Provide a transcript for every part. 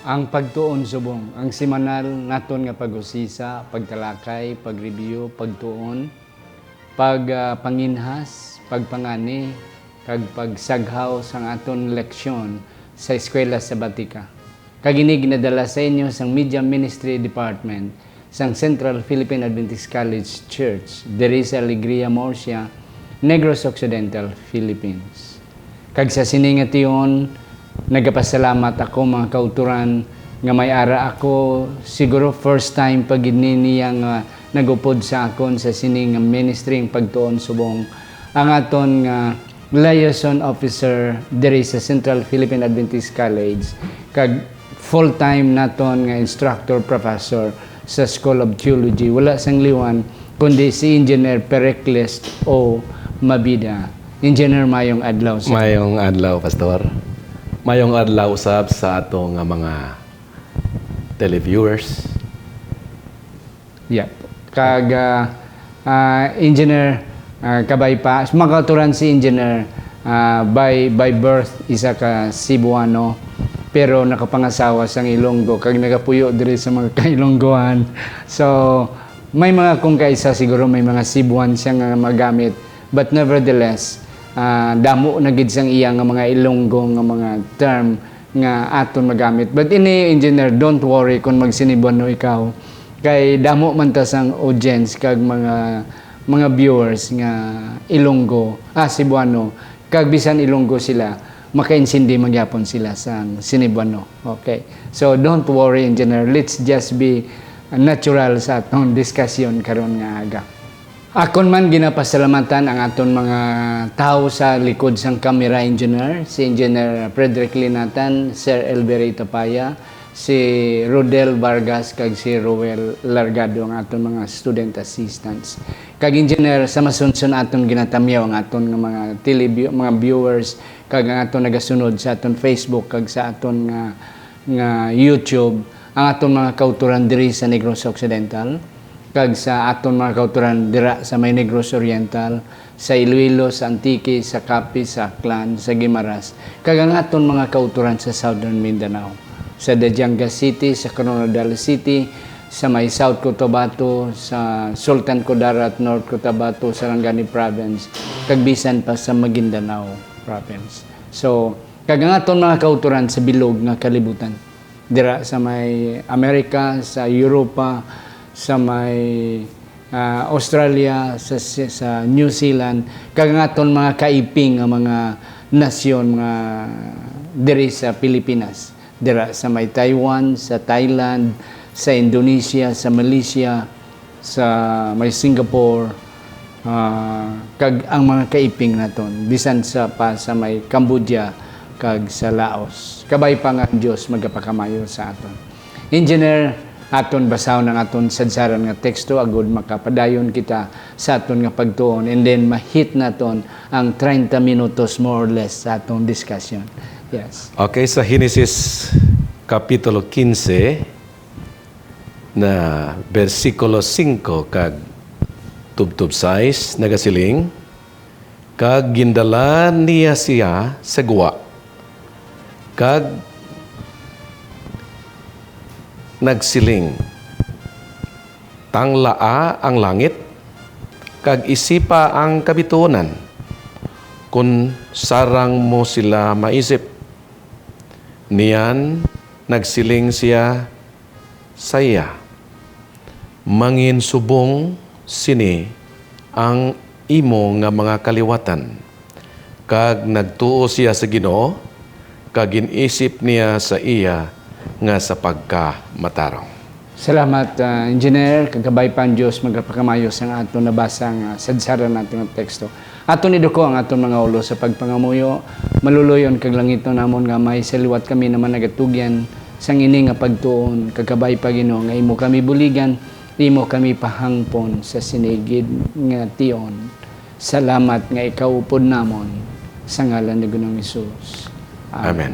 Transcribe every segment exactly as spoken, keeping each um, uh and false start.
Ang pagtuon subong, ang semanal naton nga pag-usisa, pagtalakay, pag-review, pagtuon, pag, ah, panginhas, pagpangani, kag pagsaghaw sang aton leksyon sa Eskwela Sabatika. Kag ini ginadala sa inyo sang Media Ministry Department sang Central Philippine Adventist College Church, diri sa Alegria, Murcia, Negros Occidental, Philippines. Kag sa sini nga tion, nagapasalamat ako, mga kauturan, nga may ara ako, siguro first time pa gid ni niya nga nagupod sa akon sa sini nga ministry ang pagtuon subong ang aton nga liaison officer diri sa Central Philippine Adventist College, kag full-time naton nga instructor professor sa School of Theology, wala sang liwan kundi si Engineer Pericles O. Mabida. Engineer, mayong adlaw, sir. Mayong adlaw, Pastor. Mayong adlaw usab sa ato nga mga televiewers. Yeah. Kag, ah, ah, Engineer, ah, kabay pa. Mga kauturan, si Engineer, ah, by, by birth, isa ka Cebuano, pero nakapangasawa sang Ilonggo, kag nagapuyo diri sa mga ka-Ilonggoan. So, may mga, kung kaisa siguro, may mga Cebuan siya nga magamit. But nevertheless, ah, damo na gid sang iya nga mga Ilonggo nga mga term nga aton magamit. But ini, Engineer, don't worry kung mag-Cebuano ikaw. Kay damo man ta sang audience kag mga, mga viewers nga Ilonggo, ah, Cebuano, kag bisan Ilonggo sila, makaintindi man gyapon sila sang Cebuano. Okay. So, don't worry, Engineer. Let's just be natural sa atong diskusyon karon nga aga. Akon man ginapasalamatan ang aton mga tawo sa likod sang kamera, Engineer, si Engineer Frederick Linatan, Sir Elberry Tapaya, si Rodel Vargas, kag si Roel Largado, ang aton mga student assistants. Kag, Engineer, sa masunson aton ginatamyaw ang aton nga mga televi-, mga viewers, kag ang aton nagasunod sa aton Facebook, kag sa aton nga, nga YouTube, ang aton mga kauturan diri sa Negros Occidental, kag sa aton mga kauturan dira sa may Negros Oriental, sa Iloilo, sa Antique, sa Capiz, sa Aklan, sa Guimaras, kag ang aton mga kauturan sa Southern Mindanao, sa Dajanga City, sa Koronadal City, sa may South Cotabato, sa Sultan Kudarat, North Cotabato, Sarangani Province, kag bisan pa sa Maguindanao Province. So, kag ang aton mga kauturan sa bilog nga kalibutan, dira sa may Amerika, sa Europa, sa may, ah, Australia, sa, sa New Zealand, kag ang aton mga kaiping nga mga nasyon nga diri sa Pilipinas, dira sa may Taiwan, sa Thailand, sa Indonesia, sa Malaysia, sa may Singapore, ah, kag ang mga kaiping naton, bisan sa pa sa may Cambodia kag sa Laos. Kabay pa nga ang Dios magapakamayo sa aton. Engineer, aton basahon ang aton sadsaran nga teksto agud makapadayon kita sa aton nga pagtuon, and then ma-hit naton ang treinta minutos, more or less, sa aton discussion. Yes. Okay, sa Henesis Kapitulo quince, na bersikulo singko kag tubtob sais nagasiling, "Kag gindala niya sia sa gwa, kag nagsiling, 'Tanglaa ang langit, kag isipa ang kabituonan, kon sarang mo sila maisip.' Niyan nagsiling sia sa iya, 'Manginsubong sini ang imo nga mga kaliwatan.' Kag nagtuo sia sa Ginoo, kag gin-isip niya sa iya nga sa pagkamatarong." Salamat, ah, Engineer. Kag kabay pa ang Dios magapakamayo sang aton nabasa nga sadsaran naton nga teksto. Aton iduko ang aton mga ulo sa pagpangamuyo. Maluloy-on kag langitnon namon nga Amay sa liwat, kami naman nagatugyan sang ini nga pagtuon, kag kabay pa, Ginoo, nga imo kami buligan, imo kami pahangpon sa sini gid nga tion. Salamat nga ikaw upod namon, sa ngalan ni Ginoong Hesus. Amen. Amen.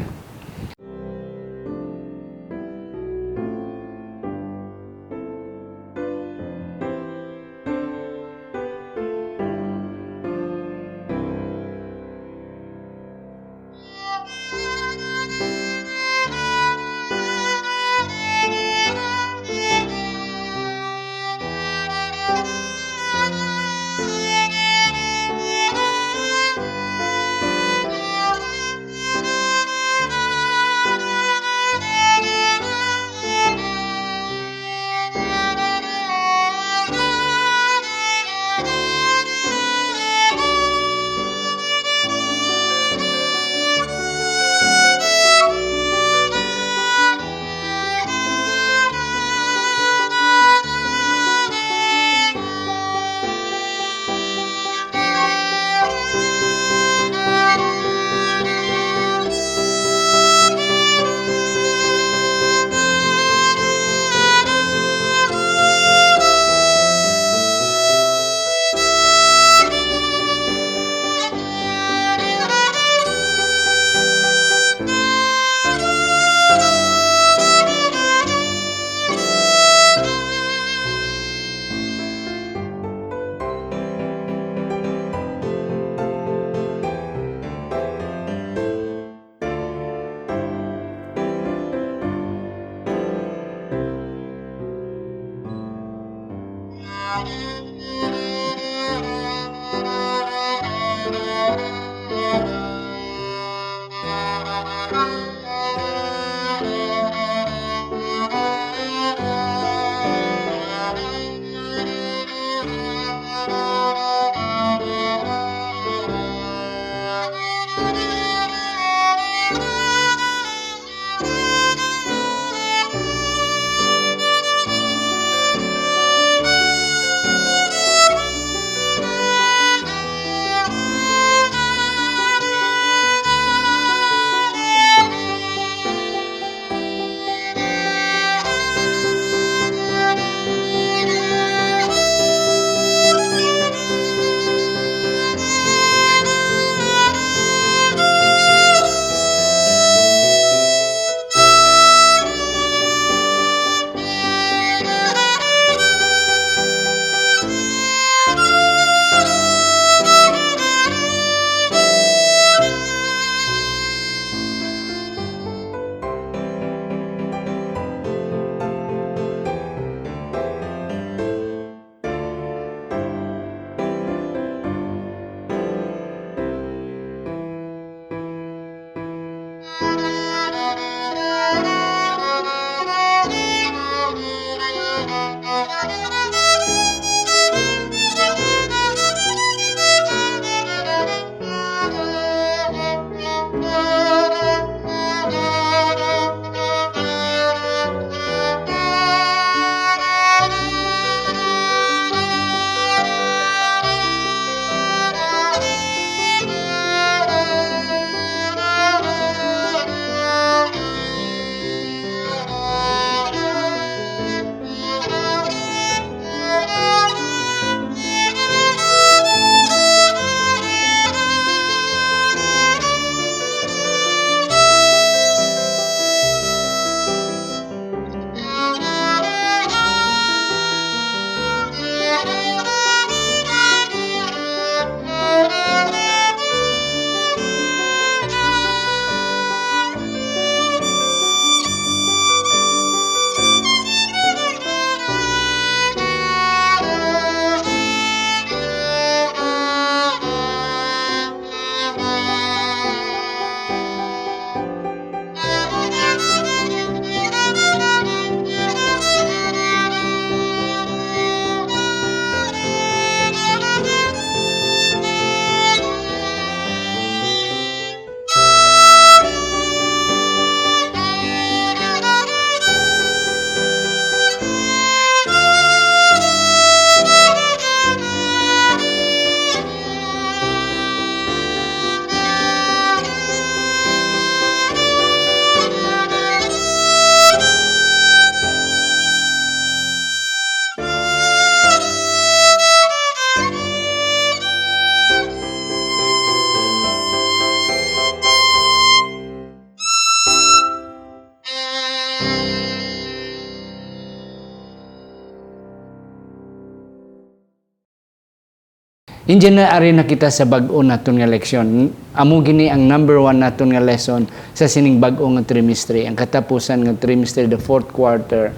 Engineer, ari na kita sa bag-o naton nga leksyon. Amo gini ang number one naton nga lesson sa sining bag-o nga trimestre, ang katapusan nga trimestre, the fourth quarter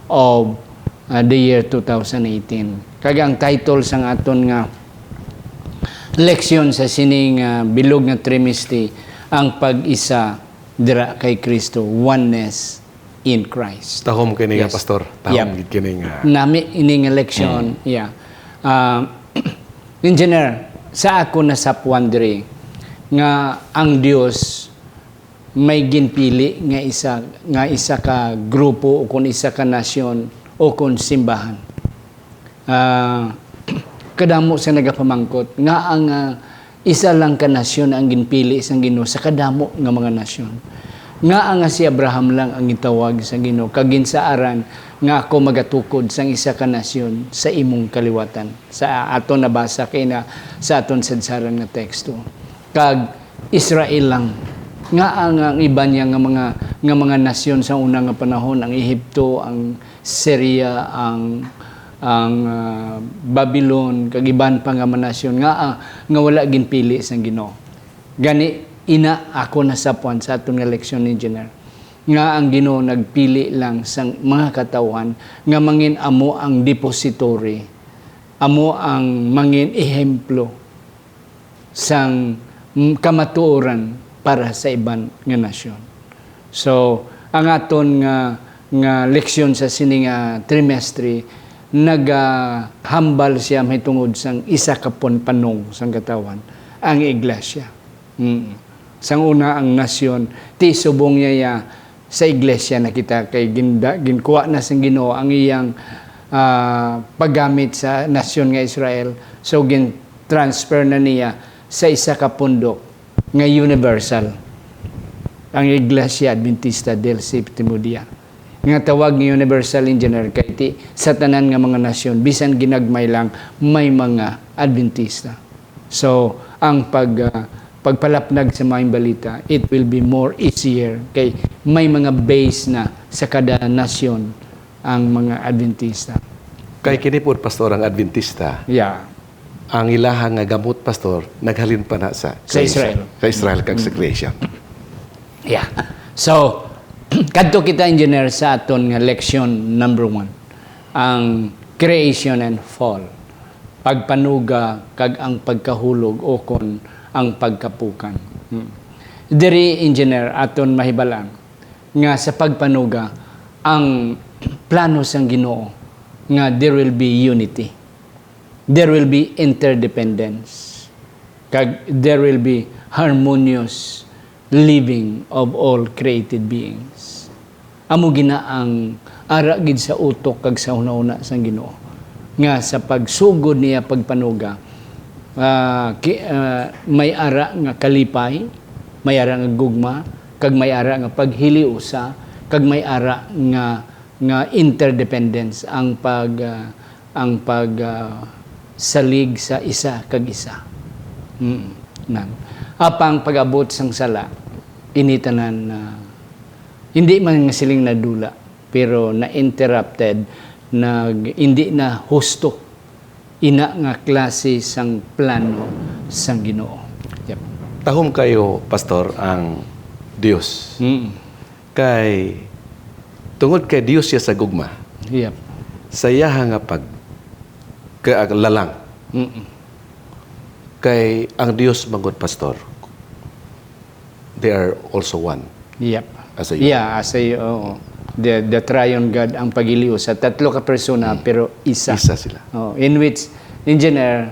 of, uh, the year two thousand eighteen. Kag ang title sang aton nga leksyon sa sining, uh, bilog nga trimestre, ang pag-isa dira kay Cristo, oneness in Christ. Tahom kini nga, Yes. Pastor. Tahom Yep. gid kini nga. Nami ini nga leksyon. Mm. Yeah. Ah, Engineer, sa ako nasapwan diri nga ang Dios may ginpili nga isa, nga isa ka grupo o kon isa ka nasyon o kon simbahan. Ah, kadamo sa nagapamangkot nga ang, ah, isa lang ka nasyon ang ginpili sang Ginoo sa kadamo nga mga nasyon. Ngaa nga si Abraham lang ang gitawag sang Ginoo, kag ginsaaran nga, "Ako magatukod sang isa ka nasyon sa imong kaliwatan." Sa aton nabasa kay na sa aton sadsaran nga teksto. Kag Israel lang. Ngaa nga ang iban niya nga mga, nga mga nasyon sa una nga panahon, ang Ehipto, ang Syria, ang, ang, ah, Babylon, kag iban pa nga mga nasyon, ngaa, ah, nga wala ginpili sang Ginoo. Gani, ina ako nasapwan sa aton nga leksyon, Engineer, nga ang Ginoo nagpili lang sang mga katawhan nga mangin amo ang depository amo ang mangin ehemplo sang, mm, kamatuoran para sa iban nga nasyon. So, ang aton nga, nga leksyon sa sini nga trimestre, nagahambal siya mahitungod sang isa ka pon-, panong sang katawhan, ang iglesia. Mm. Sang una, ang nasyon, ti subong niya ya, sa iglesia na kita, kay ginda-, ginkuha na sang Ginoo ang iyang, ah, paggamit sa nasyon nga Israel. So, gin-transfer na niya sa isa ka pundok nga universal, ang Iglesia Adventista del Séptimo Dia, nga tawag nga universal, engineer, kay ti sa tanan nga mga nasyon, bisan ginagmay lang, may mga Adventista. So, ang pag, ah, pagpalapnag sa maayong balita, it will be more easier kay may mga base na sa kada nasyon ang mga Adventista. Kay kini pod, Pastor, ang Adventista, Yeah. ang ilaha nga gamot, Pastor, naghalin pa na sa Sa creation. Israel. Sa Israel kag sa Mm. creation. Yeah. So, kadto kita, engineer, sa aton nga leksyon number one, ang creation and fall, pagpanuga kag ang pagkahulog, ukon ang pagkapukan. Hmm. Diri, engineer, aton mahibal-an nga sa pagpanuga, ang plano sang Ginoo nga there will be unity, there will be interdependence, kag there will be harmonious living of all created beings. Amo gina ang ara gid sa utok kag sa hunahuna sang Ginoo, nga sa pagsugod niya pagpanuga, ah, ki-, ah, may ara nga kalipay, may ara nga gugma, kag may ara nga paghiliusa, kag may ara nga, nga interdependence ang pag, ah, ang pag, ah, salig sa isa kag isa. Mm, nan. Apang pag-abot sang sala, ini tanan, ah, hindi man nga siling nadula, pero na-interrupted, nag-, hindi na husto ina nga klase sang plano sang Ginoo. Yep. Tahom kayo, Pastor, ang Dios. Mm. Kay, tungod kay Dios siya sa gugma, Yep. sa iyaha nga pag-, ka-, lalang. Mm-mm. Kay ang Dios, manggod, Pastor, they are also one. Yep. As a unit. Yeah, as a, oo. The, the triune God ang paghiliusa tatlo ka persona, Mm. pero isa. Isa sila. Oh, in which, engineer,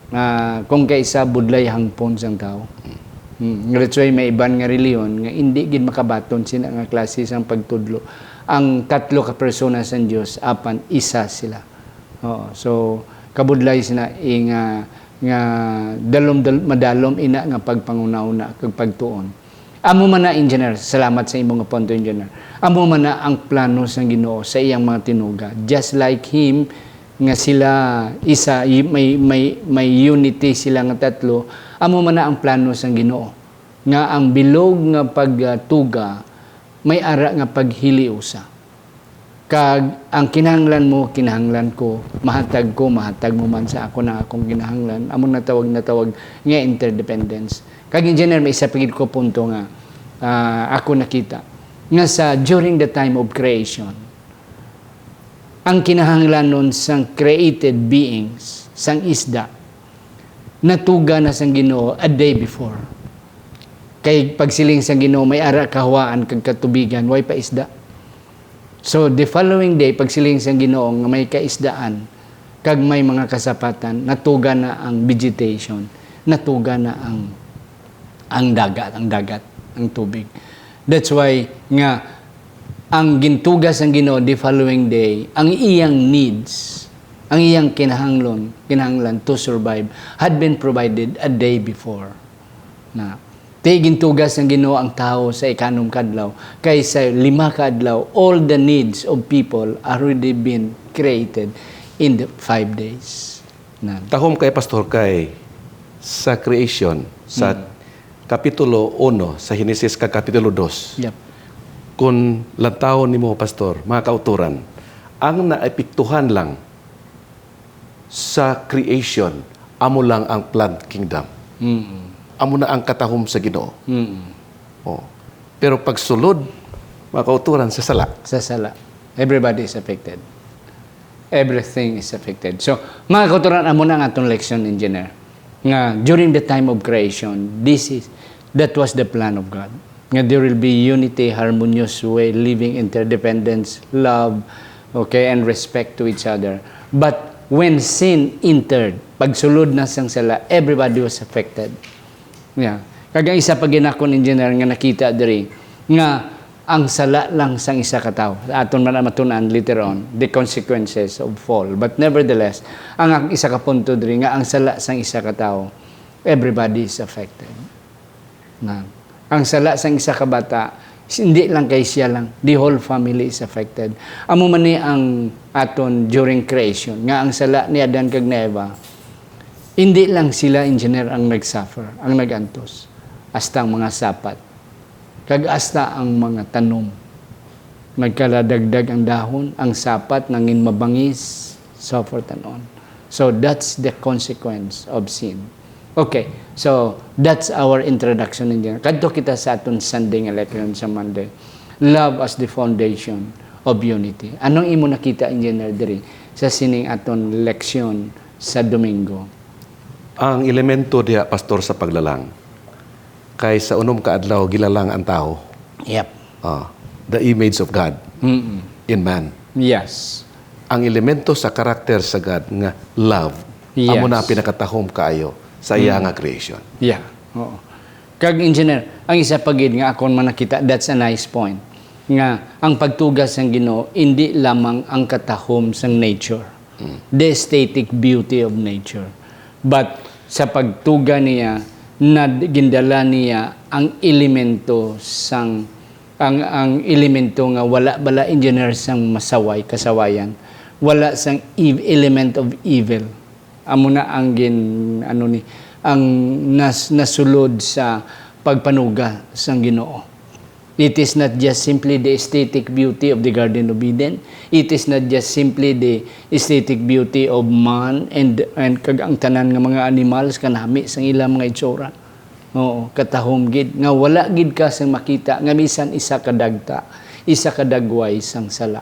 ah, kung kaisa, budlay hangpon sang tawo. Mm. Hmm, that's why may iban nga reliyon nga indi gid makabaton sina nga klase sang pagtudlo ang tatlo ka persona sang Dios, apan isa sila. Oo, so, kabudlay sina, eh, nga, nga dalom, dal-, madalom ina nga pagpanghunahuna kag pagtuon. Amo man na, engineer, salamat sa imo nga punto, engineer. Amo man na ang plano sang Ginoo sa iyang mga tinuga. Just like him, nga sila isa, y-, may, may, may unity sila nga tatlo, amo man na ang plano sang Ginoo, nga ang bilog nga pagtuga may ara nga paghiliusa. Kag ang kinahanglan mo, kinahanglan ko, mahatag ko, mahatag mo man sa akon ang akong kinahanglan, amo natawag, natawag nga interdependence. Kag, engineer, may isa pa gid ko punto nga, ah, ako nakita, nga sa, during the time of creation, ang kinahanglanon sang created beings, sang isda, natuga na sang Ginoo a day before. Kay pagsiling sang Ginoo, may ara kahawaan kag katubigan, way pa isda. So, the following day, pagsiling sang Ginoo nga may kaisdaan, kag may mga kasapatan, natuga na ang vegetation, natuga na ang, ang dagat, ang dagat, ang tubig. That's why nga ang gintuga sang Ginoo the following day, ang iyang needs, ang iyang kinahanglan, kinahanglan to survive had been provided a day before. Na, ti gintuga sang Ginoo ang tawo sa ikanom ka adlaw, kay sa lima ka adlaw, all the needs of people already been created in the five days. Na. Tahom kay, Pastor, kay sa creation, sa Mm. Kapitulo uno sa Henesis kag Kapitulo dos, Yep. kun lantawon nimo, Pastor, mga kautoran, ang naepektuhan lang sa creation, amo lang ang plant kingdom. Mm. Amo na ang katahom sa Ginoo. Mm. Oh. Pero pagsulod, mga kautoran, sa sala. Sa sala. Everybody is affected. Everything is affected. So, mga kauturan, amo na ang atong leksyon, engineer, nga during the time of creation, this is, that was the plan of God. Nga there will be unity, harmonious way, living, interdependence, love, okay, and respect to each other. But when sin entered, pagsulod na sang sala, everybody was affected. Yeah. Kag ang isa pa ginakon, engineer, nga nakita diri, nga ang sala lang sang isa ka tawo. Aton man ang matun-an later on, the consequences of fall. But nevertheless, ang, ang isa ka punto diri nga ang sala sang isa ka tawo, everybody is affected. Na, ang sala sang isa ka bata, hindi lang kay siya lang, the whole family is affected. Amo man ni ang aton during creation, nga ang sala ni Adan kag ni Eva, hindi lang sila, engineer, ang nag-suffer, ang nag-antos, hasta ang mga sapat, kag hasta ang mga tanom. Nagkaladagdag ang dahon, ang sapat nangin mabangis, so forth and on. So that's the consequence of sin. Okay, so that's our introduction, engineer. Kadto kita sa aton Sunday nga leksyon sa Monday. Love as the foundation of unity. Anong imo nakita, engineer, diri sa sining aton leksyon sa Domingo? Ang elemento diha, Pastor, sa paglalang, kay sa unom ka adlaw gilalang ang tawo. Yep. Ah, the image of God Mm-mm. in man. Yes. Ang elemento sa karakter sa God nga love, Yes. amo na ang pinakatahom kaayo sa iya Mm. nga creation. Yeah. Oo. Kag, engineer, ang isa pa gid nga akon man nakita, that's a nice point, nga ang pagtuga sang Ginoo indi lamang ang katahom sang nature, Mm. the aesthetic beauty of nature, but sa pagtuga niya, nad-, gindala niya ang elemento sang, ang, ang elemento nga wala bala, engineer, sang masaway, kasawayan, wala sang ev-, element of evil. Amo na ang gin-, ano ni, ang nas-, nasulod sa pagpanuga sang Ginoo. It is not just simply the aesthetic beauty of the Garden of Eden. It is not just simply the aesthetic beauty of man and, and kag ang tanan nga mga animals kanami sang ilang mga itsura. Oo, katahom gid nga wala gid ka sang makita nga bisan isa ka dagta, isa ka dagway sang sala,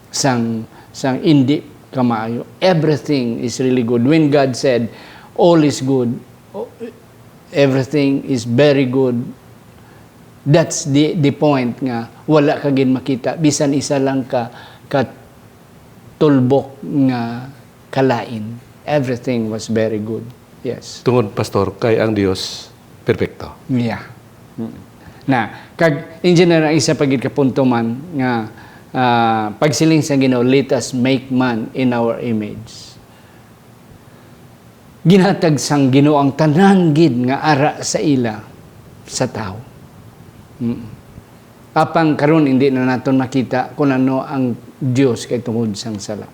sang, sang indi kamaayo. Everything is really good. When God said, "All is good," o-, everything is very good, that's the, the point nga wala ka gid makita bisan isa lang ka, ka tulbok nga kalain. Everything was very good. Yes. Tungod, Pastor, kay ang Dios perpekto. Yeah. Mm. Na, kag, engineer, ang isa pa gid ka punto man nga, ah, pagsiling sa Ginoo, "Let us make man in our image." Ginhatag sang Ginoo ang tanan gid nga ara sa ila sa tawo. Mm. Apang karon, hindi na naton makita kung ano ang Dios kay tungod sang sala.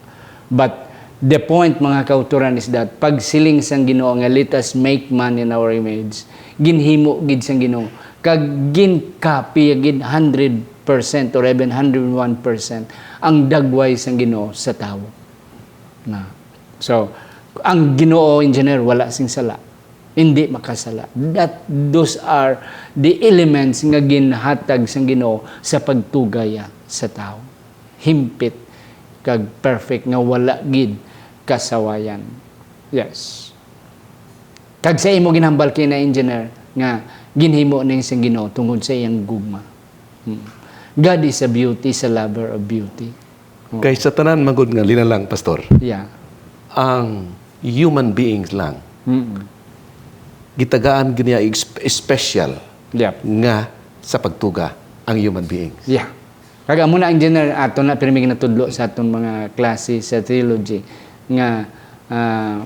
But the point, mga kauturan, is that pagsiling sang Ginoo nga, "Let us make man in our image," ginhimo gid sang Ginoo, kag ginkopy gid hundred percent or even hundred one percent ang dagway sang Ginoo sa tawo. Na. So, ang Ginoo, engineer, wala sing sala. Hindi makasala. That, those are the elements nga ginhatag sang Ginoo sa pagtugaya sa tawo. Himpit kag perfect nga wala gid kasawayan. Yes. Kag sa imo ginhambal kina, engineer, nga ginhimo ning sang Ginoo tungod sa iyang gugma. Hmm. God is a beauty, is a lover of beauty. Oh. Kay sa tanan man gud nga linalang, Pastor, Yeah. ang human beings lang, Mm. gitagaan gid niya ex-, special Yep. nga sa pagtuga ang human beings. Yeah. Kag amo na, engineer, ato na pirmi ginatudlo sa aton mga klase sa theology nga, ah,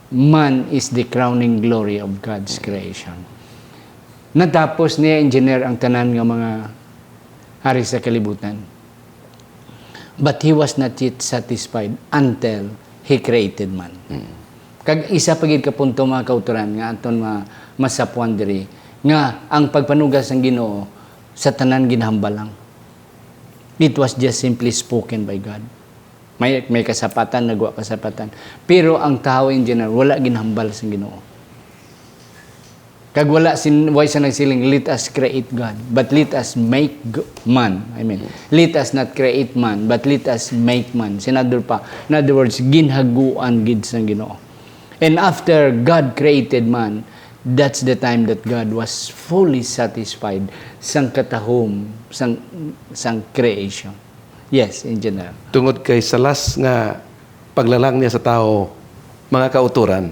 man is the crowning glory of God's creation. Natapos niya, engineer, ang tanan nga mga hari sa kalibutan. But he was not yet satisfied until he created man. Mm. Kag isa pa gid ka punto, mga kauturan, nga aton ma-, masapuan diri, nga ang pagpanuga sang Ginoo sa tanan ginhambal lang. It was just simply spoken by God. May, may kasapatan, nagwa kasapatan. Pero ang tawo in general, wala ginhambal sang Ginoo. Kag wala sin-, way sa nagsiling, "Let us create God, but let us make g-, man." I mean, "Let us not create man, but let us make man." Sin other pa, in other words, ginhaguan gid sang Ginoo. And after God created man, that's the time that God was fully satisfied sang katahom sang, sang creation. Yes, Engineer. Tungod kay sa last nga paglalang niya sa tawo, mga kautoran,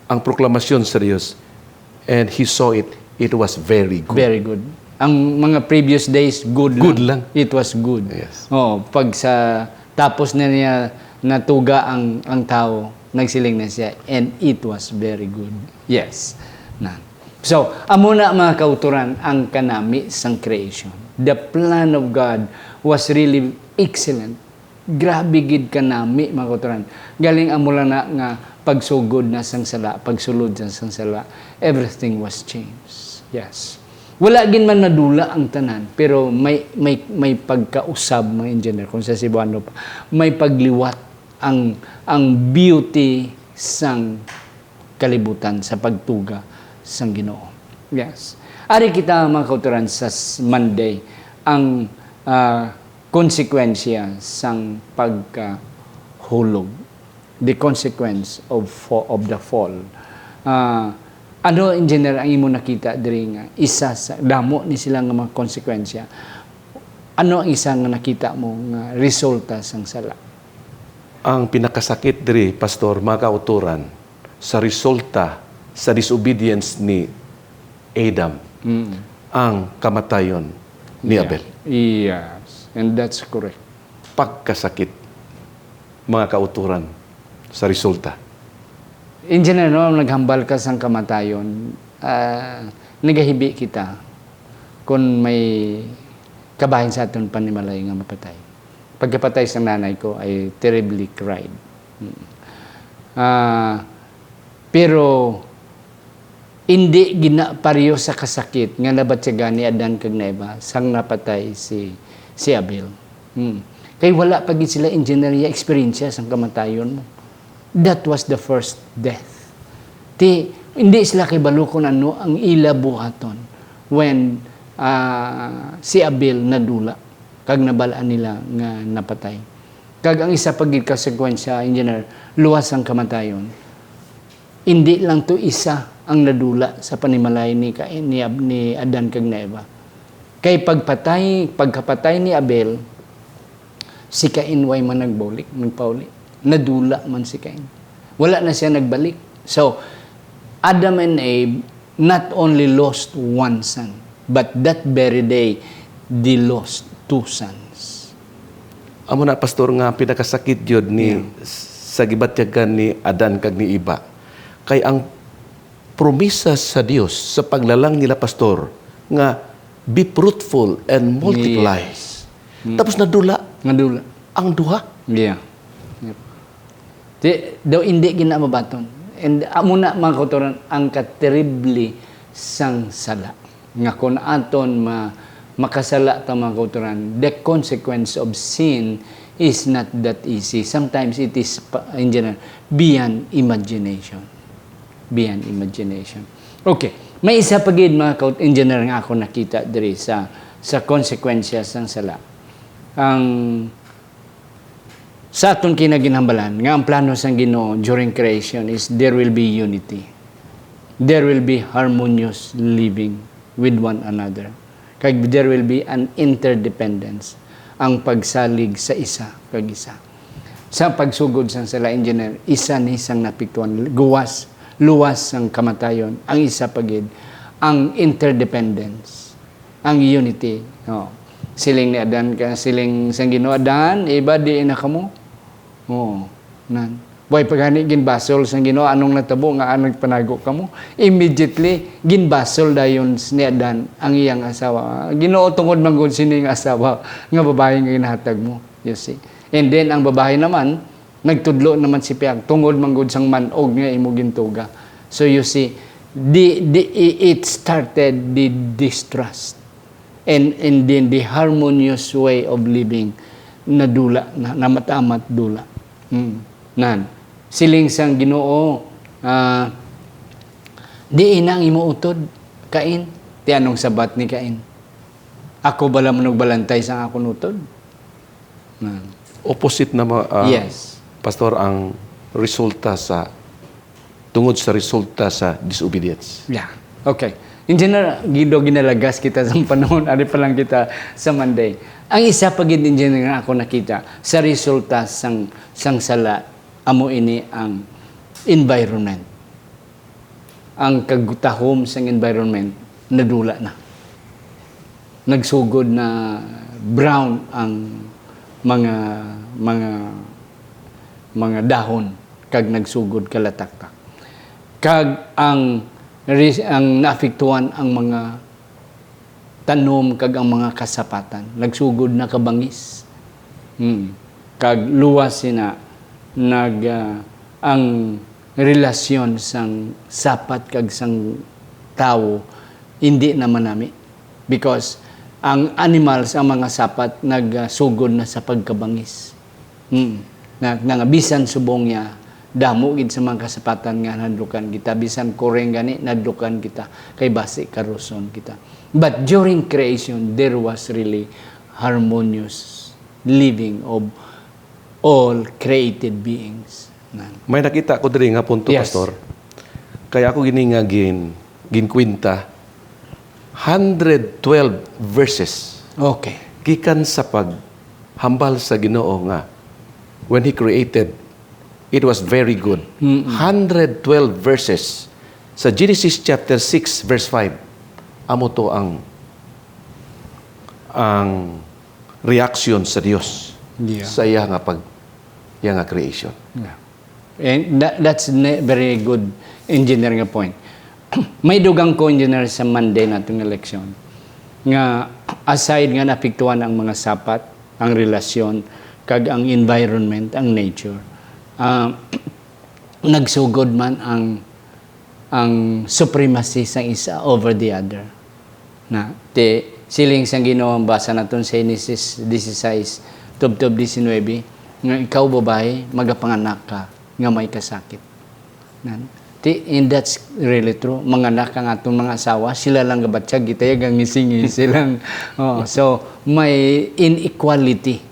ang proklamasyon sa Dios, and he saw it, it was very good. Very good. Ang mga previous days, good Good lang. lang. It was good. Yes. Oh, pag sa tapos na niya natuga ang, ang tawo, nagsiling na siya, "And it was very good." Yes. Na. So, amo na, mga kautoran, ang kanami sang creation. The plan of God was really excellent. Grabe gid kanami, mga kautoran. Galing amo lang na nga pagsugod na sang sala, pagsulod na sang sala, everything was changed. Yes. Wala gid man nadula ang tanan, pero may, may, may pagkausab, mga engineer, kung sa Cebuano pa, may pagliwat ang, ang beauty sang kalibutan sa pagtuga sang Ginoo. Yes. Ari kita, mga kautoran, sa s-, Monday, ang, ah, konsekwensya sang pagkahulog, the consequence of fa-, of the fall. Ah, ano, Engineer, ang imo nakita diri nga isa sa damo ni sila nga mga konsekwensya? Ano ang isa nga nakita mo nga resulta sang sala? Ang pinakasakit diri, Pastor, mga kautoran, sa resulta sa disobedience ni Adam, Mm. ang kamatayon ni Yeah. Abel. Yes, and that's correct. Pagkasakit, mga kautoran, sa resulta. Engineer, no, naghambal ka sang kamatayon, ah, nagahibi kita kung may kabahin sa aton panimalay nga mapatay. Pagkapatay sa nanay ko, I terribly cried. Mm. Ah, pero hindi ginaparyo sa kasakit nga nabatyagan ni Adan kag ni Eva sang napatay si, si Abel. Hmm. Kay wala pa gid sila, engineer, ya eksperyensya sang kamatayon mo. That was the first death. Ti, hindi sila kay balo kung ano ang ila buhaton when, ah, si Abel nadula kag nabal-an nila nga napatay. Kag ang isa pa gid ka sekwensya, engineer, luwas ang kamatayon. Indi lang to isa ang nadula sa panimalay ni Cain, ni Ab-, ni Adan kag ni Eva. Kay pagpatay, pagkapatay ni Abel, si Cain way man nagbulik, nagpauli. Nadula man si Cain. Wala na siya nagbalik. So, Adam and Eve not only lost one son, but that very day, they lost two sons. Amo na, Pastor, nga pinakasakit gyud ni Yeah. sa gibatyagan ni Adan kag ni Eva. Kay ang promisa sa Dios sa paglalang nila, Pastor, nga, "Be fruitful and multiply." Yes. Mm. Tapos nadula Nadula. ang duha. Yeah. Yep. Di, daw hindi gina mabaton. And amo na, mga kautoran, ang katerible sang sala. Nga kung aton ma-, makasala ta, mga kautoran, the consequence of sin is not that easy. Sometimes it is, pa-, in general, beyond imagination. Beyond imagination. Okay. May isa pa gid, mga kaut-, engineer, nga ako nakita diri sa, sa konsekwensya sang sala. Ang, sa aton kinaginhambalan, nga ang plano sang Ginoo during creation is there will be unity. There will be harmonious living with one another. Kag there will be an interdependence, ang pagsalig sa isa kag isa. Sa pagsugod sang sala, engineer, isa ni sang napiktuan, guwas, luwas sang kamatayon. Ang isa pa gid, ang interdependence, ang unity. Oh. Siling ni Adan, ka-, siling sang Ginoo, "Adan, Eva, di na kamo." Oo, nan. Way pa gani ginbasol sang Ginoo, anong natabo nga nagpanago kamo? Immediately, ginbasol dayon s-, ni Adan ang iyang asawa. "Ginoo, tungod man gud sini nga asawa nga babayi nga ginahatag mo." You see? And then, ang babayi naman, nagtudlo naman si Piyag, "Tungod man gud sang man-og nga imo gintuga." So, you see, the, the, i-, it started the distrust. And, and then the harmonious way of living, nadula, na, namat-amat dula. Hmm. Nan. Siling sang Ginoo, ah, Di ina ang imo utod, Cain. Ti anong sabat ni Cain? Ako bala manugbalantay sang akon utod? Na. Opposite na ma-, ah, Yes. Pastor, ang resulta sa, tungod sa resulta sa disobedience. Yeah. Okay. Engineer, gido ginalagas kita sa panahon, ari pa lang kita sa Monday. Ang isa pa gid, engineer, nga ako nakita sa resulta sang, sang sala, amo ini ang environment. Ang kagutahom sang environment nadula na. Nagsugod na brown ang mga, mga, mga dahon kag nagsugod kalataktak. Kag ang ris-, ang naapektuhan ang mga tanom kag ang mga kasapatan. Nagsugod na kabangis. Hmm. Kag luwas sina nag, ah, ang relasyon sang sapat kag sang tawo hindi na manami. Because ang animals, ang mga sapat, nagsugod na sa pagkabangis. Hmm. Na, na nga bisan subong niya, damo gid sa mga kasapatan nga nadlukan kita. Bisan kuring gani, nadlukan kita. Kay basi karuson kita. But during creation, there was really harmonious living of all created beings. Na. May nakita ko diri nga punto, Yes. Pastor. Kaya ako gini nga gin, ginkwinta, hundred twelve verses. Okay. Gikan sa paghambal sa Ginoo nga, when He created, it was very good. Mm-mm. Hundred twelve verses. Sa Genesis chapter six, verse five, amo to ang, ang reaction sa Dios Yeah. sa iya nga pag, iya nga creation. Yeah. And that, that's ne- very good engineer nga point. May dugang ko, engineer, sa Monday nato nga leksyon nga aside nga naapektuhan ang mga sapat, ang relasyon, kag ang environment, ang nature, ah, nagsugod man ang, ang supremacy sang isa over the other. Na, ti, siling sang Ginoo, ang basa naton sa Genesis dieciséis, tubtob diecinuebe, nga ikaw, babayi, magapanganak ka nga may kasakit. Nan, ti, and that's really true. Manganak ang aton mga asawa, sila lang gabatyag, gitayag ang ngisi-ngisi lang. Oh, so, may inequality.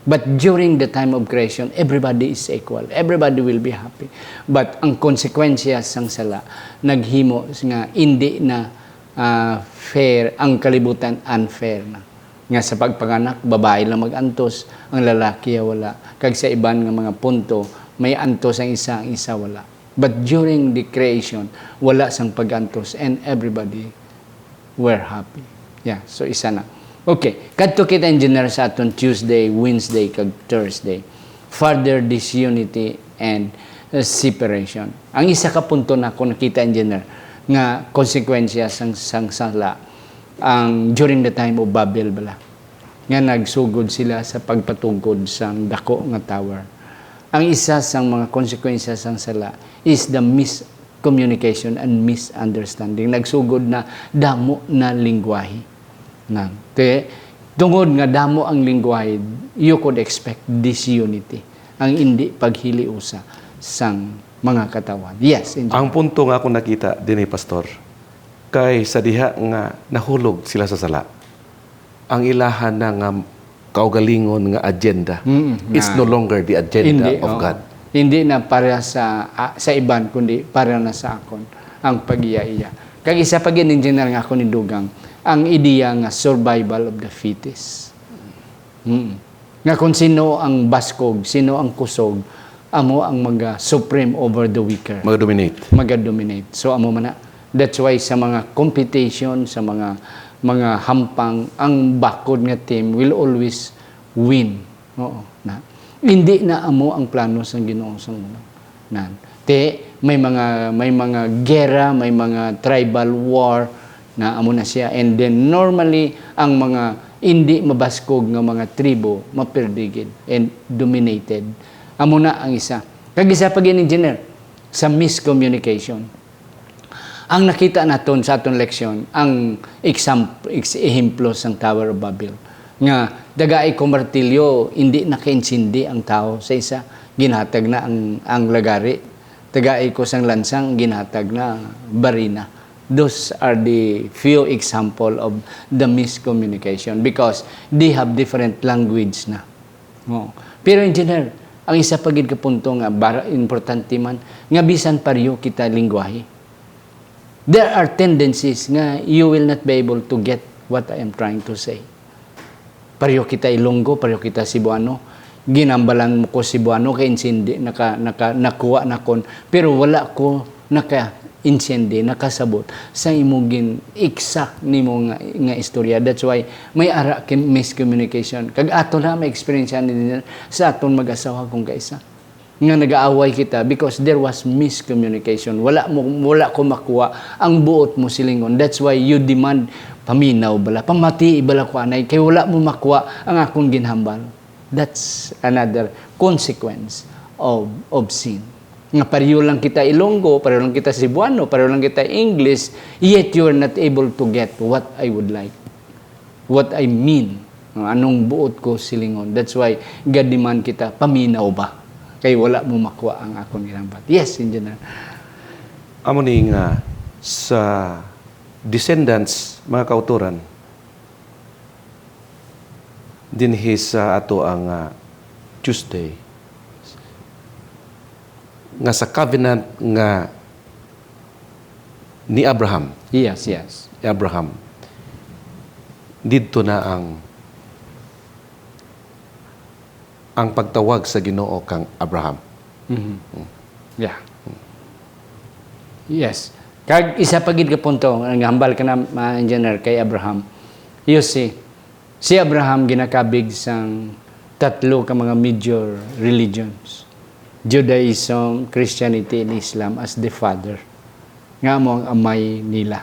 But during the time of creation, everybody is equal. Everybody will be happy. But ang konsekwensya sang sala naghimo nga indi na, ah, fair, ang kalibutan unfair na. Nga sa pagpanganak, babayi lang mag-antos, ang lalaki wala. Kag sa iban nga mga punto, may antos ang isa, ang isa wala. But during the creation, wala sang pag-antos and everybody were happy. Yeah, so isa na. Okay, kadto kita, engineer, sa aton Tuesday, Wednesday, kag Thursday. Further disunity and, uh, separation. Ang isa ka punto na ako nakita, engineer, nga konsekwensya sang, sang sala, ang during the time of Babel bala, nga nagsugod sila sa pagpatugkod sang dako nga tower. Ang isa sang mga konsekwensya sang sala is the miscommunication and misunderstanding. Nagsugod na damo na lingwahe. Na, te, tungod nga damo ang lingwahe, you could expect disunity, ang indi paghiliusa sang mga katawhan. Yes, Engineer. Ang punto nga ako nakita dinhi, Pastor, kay sa diha nga nahulog sila sa sala, ang ilahan na nga kaugalingon nga agenda Mm, is na- no longer the agenda Hindi, of oo. God. Hindi na para sa, ah, sa iban, kundi para na sa akon ang pag-iya-iya. Kag isa pa gid, Engineer, nga ako nidugang, ang ideya nga survival of the fittest. Mm. Nga kung sino ang baskog, sino ang kusog, amo ang maga-supreme over the weaker. Mag-dominate. Maga-dominate. So, amo man na. That's why sa mga competition, sa mga, mga hampang, ang bakod nga team will always win. Oo, na. Hindi na amo ang plano sang Ginoo sa mundo. Nan. Te, may mga, may mga gera, may mga tribal war, na amo na siya. And then, normally, ang mga hindi mabaskog nga mga tribo, mapirdi gid and dominated. Amo na ang isa. Kag isa pa gid, Engineer, sa miscommunication. Ang nakita naton sa aton leksyon, ang exam-, ex-, ehemplo sang Tower of Babel, nga dagai ko martilyo, hindi nakaintindi ang tawo sa isa, ginhatag na ang, ang lagari. tagai ko sang lansang, ginhatag na barina. Those are the few example of the miscommunication because they have different language na. Oo. Pero, Engineer, ang isa pa gid ka punto nga bar-, importante man, nga bisan pareho kita lingwahe, there are tendencies nga you will not be able to get what I am trying to say. Pareho kita Ilonggo, pareho kita Cebuano. Ginambalan mo ko Cebuano kay insindi, naka, naka, nakuha na kon, pero wala ko naka-insindi, nakasabot sa imo gin-exact nimo nga, nga istorya. That's why may ara kay miscommunication. Kag ato na may experience ni sa aton mag-asawa kung kaisa nga nagaaway kita because there was miscommunication. Wala mo, wala ko makuha ang buot mo silingon. That's why you demand, "Paminaw bala, pamati bala ko anay, kay wala mo makuha ang akong ginhambal." That's another consequence of, of sin. Nga pareho lang kita Ilonggo, pareho lang kita Cebuano, pareho lang kita English, yet you are not able to get what I would like, what I mean, anong buot ko silingon. That's why gadiman kita, "Paminaw ba? Kay wala mo makuha ang akon ginambat." Yes, Engineer. Amo ni nga sa descendants, mga kautoran, dinhi sa ato ang, ah, Tuesday, nga sa covenant nga ni Abraham. Yes, yes. Abraham. Didto na ang, ang pagtawag sa Ginoo kang Abraham. Mhm. Mm. Yeah. Yes. Kag isa pa gid ka punto, ang hambal ka na, ah, Engineer, kay Abraham. You see, si Abraham ginakabig sang tatlo ka mga major religions, Judaism, Christianity, and Islam, as the father. Nga amo ang amay nila,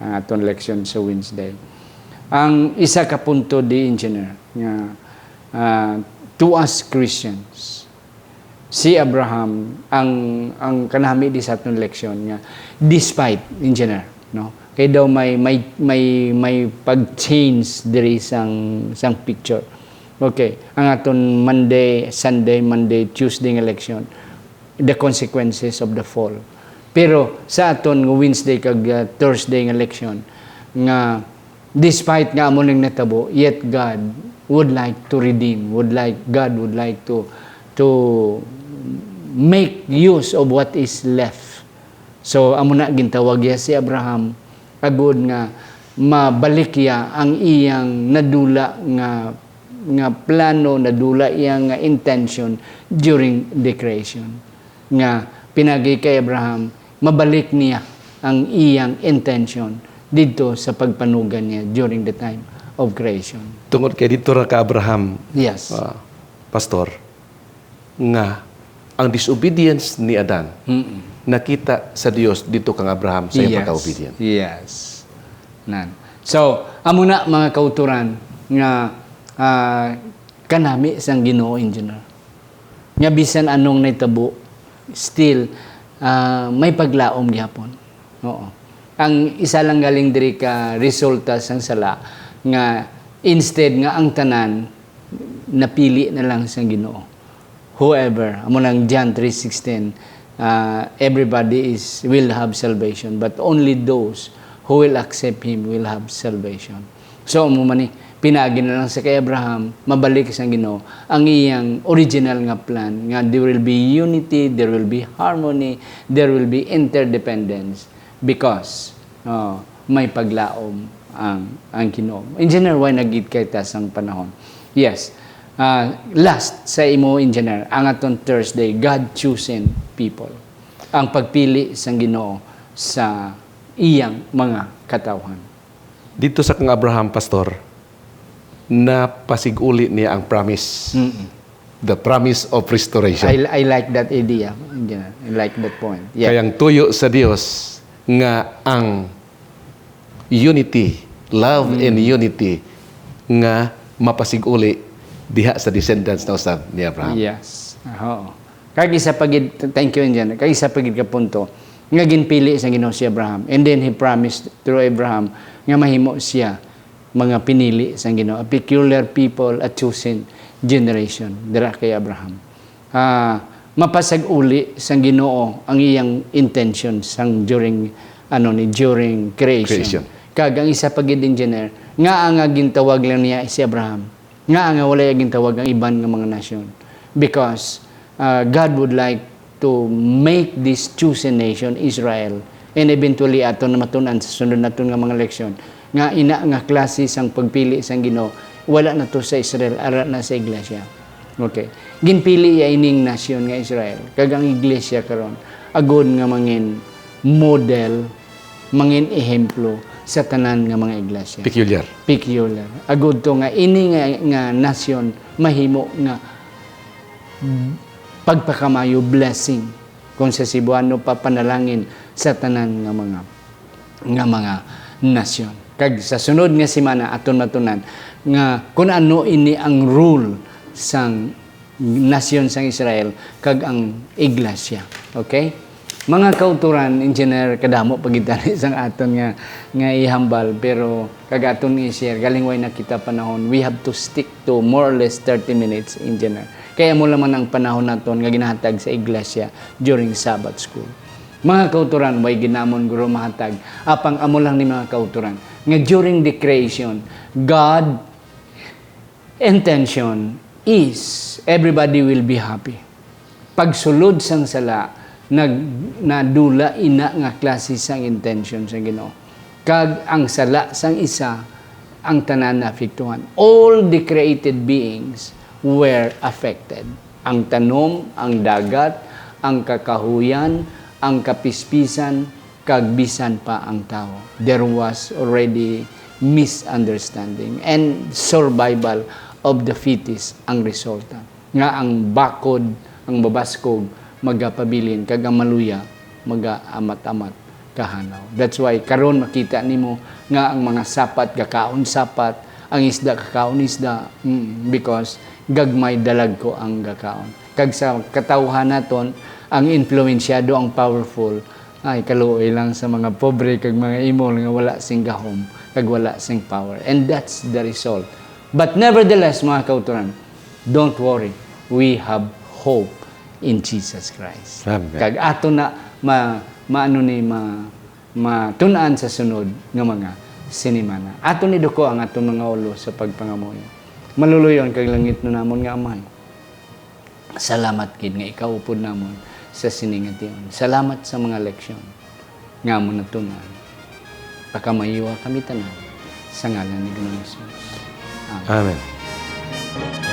ang aton leksyon sa Wednesday. Ang isa ka punto di, Engineer, nga, ah, to us Christians, si Abraham ang, ang kanami di sa aton leksyon nga despite, Engineer, no? Kay daw may, may, may, may pag-change diri sang, sang picture. Okay, ang aton Monday, Sunday, Monday, Tuesday nga leksyon, the consequences of the fall. Pero sa aton nga Wednesday kag, uh, Thursday nga leksyon, nga despite nga amo ning natabo, yet God would like to redeem, would like, God would like to, to make use of what is left. So, amo na gintawag niya si Abraham, agud nga mabalik niya ang iyang nadula nga, nga plano, nadula iya nga intention during the creation. Nga pinagi kay Abraham, mabalik niya ang iyang intention didto sa pagpanugan niya during the time of creation. Tungod kay didto ra ka Abraham, Yes. ah, Pastor, nga ang disobedience ni Adan Mm-mm. nakita sa Dios didto kang Abraham sa iyang Yes. pagka-obedient. Yes. Nan. So, amo na, mga kauturan, nga, ah, kanami sang Ginoo, Engineer. Nga bisan anong nahitabo, still, ah, may paglaom gihapon. Oo. Ang isa lang galing diri ka resulta sang sala nga instead nga ang tanan napili na lang sang Ginoo. Whoever, amo nang John three sixteen, ah, everybody is, will have salvation, but only those who will accept Him will have salvation. So, amo man ni, pinaagi na lang sa kay Abraham, mabalik sang Ginoo ang iyang original nga plan, nga there will be unity, there will be harmony, there will be interdependence, because, oh, may paglaom ang, ang Ginoo. Engineer, way na gid kay ta sang panahon. Yes. Ah, last sa imo, Engineer, ang aton Thursday, God chosen people. Ang pagpili sang Ginoo sa iyang mga katawhan. Dito sa kang Abraham, Pastor, napasig-uli niya ang promise. Mm-mm. The promise of restoration. I, I like that idea. Yeah, I like that point. Yeah. Kay ang tuyo sa Dios nga ang unity, love Mm. and unity nga mapasig-uli diha sa descendants na usab ni Abraham. Yes. Oo. Kag isa pa gid, thank you, Engineer. Kag isa pa gid ka punto nga ginpili sa Ginoo si Abraham. And then he promised through Abraham nga mahimo siya mga pinili sang Ginoo, a peculiar people, a chosen generation, dira kay Abraham. Ah, mapasag-uli sang Ginoo ang iyang intention sang during, ano ni, during creation. Creation. Kag ang isa pa gid, engineer, nga ang gintawag lang niya si Abraham, nga ang wala gintawag ang iban nga mga nasyon, because, uh, God would like to make this chosen nation, Israel, and eventually aton na matun-an sa sunod naton nga mga leksyon, nga ina nga klase sang pagpili sang Ginoo, wala na to sa Israel, ara na sa iglesia. Okay. Ginpili ya ining nasyon nga Israel, kag ang iglesia karon, agod nga mangin model, mangin ehemplo sa tanan nga mga iglesia. Peculiar. Peculiar. Agud to nga ini nga, nga nasyon mahimo nga pagpakamayo, blessing, kung sa Cebuano pa, panalangin sa tanan nga mga, nga mga nasyon. Kag sa sunod nga semana, aton matunan nga kung ano ini ang rule sang nasyon sang Israel kag ang iglesia. Okay? Mga kauturan, engineer, kadamo pa gid tani sang aton nga, nga ihambal, pero kag aton i-share, galing way na kita panahon, we have to stick to more or less thirty minutes, engineer. Kay amo lamang ang panahon naton nga ginahatag sa iglesia during Sabbath school. Mga kauturan, way ginamon guro mahatag, apang amo lang ni mga kauturan nga during the creation, God intention is everybody will be happy. Pagsulod sang sala, nag-, nadula ina nga klase sang intention sa Ginoo. Kag ang sala sang isa, ang tanan naapektuhan. All the created beings were affected. Ang tanom, ang dagat, ang kakahuyan, ang kapispisan, kag bisan pa ang tawo. There was already misunderstanding and survival of the fittest ang resulta, nga ang bakod, ang mabaskog, magapabilin, kag ang maluya, magaamat-amat kahanaw. That's why karon makita nimo nga ang mga sapat gakaon sapat, ang isda gakaon isda, mm, because gagmay dalagko ang gakaon. Kag sa katawhan naton, ang influensyado, ang powerful, ay, kaluoy lang sa mga pobre kag mga imol nga wala sing gahom kag wala sing power. And that's the result. But nevertheless, mga kauturan, don't worry. We have hope in Jesus Christ. Amen. Kag ato na ma-, maano ni ma-, matun-an sa sunod nga mga sinimana. Ato ni duko ang aton mga ulo sa pagpangamuyo. Maluluyon kag langitnon namon nga Amay. Salamat gid nga ikaw upod namon sa sini nga tion. Salamat sa mga leksyon nga amon natun-an. Pakamayuha kami tanan sa ngalan ni Ginoong Jesus. Amen. Amen.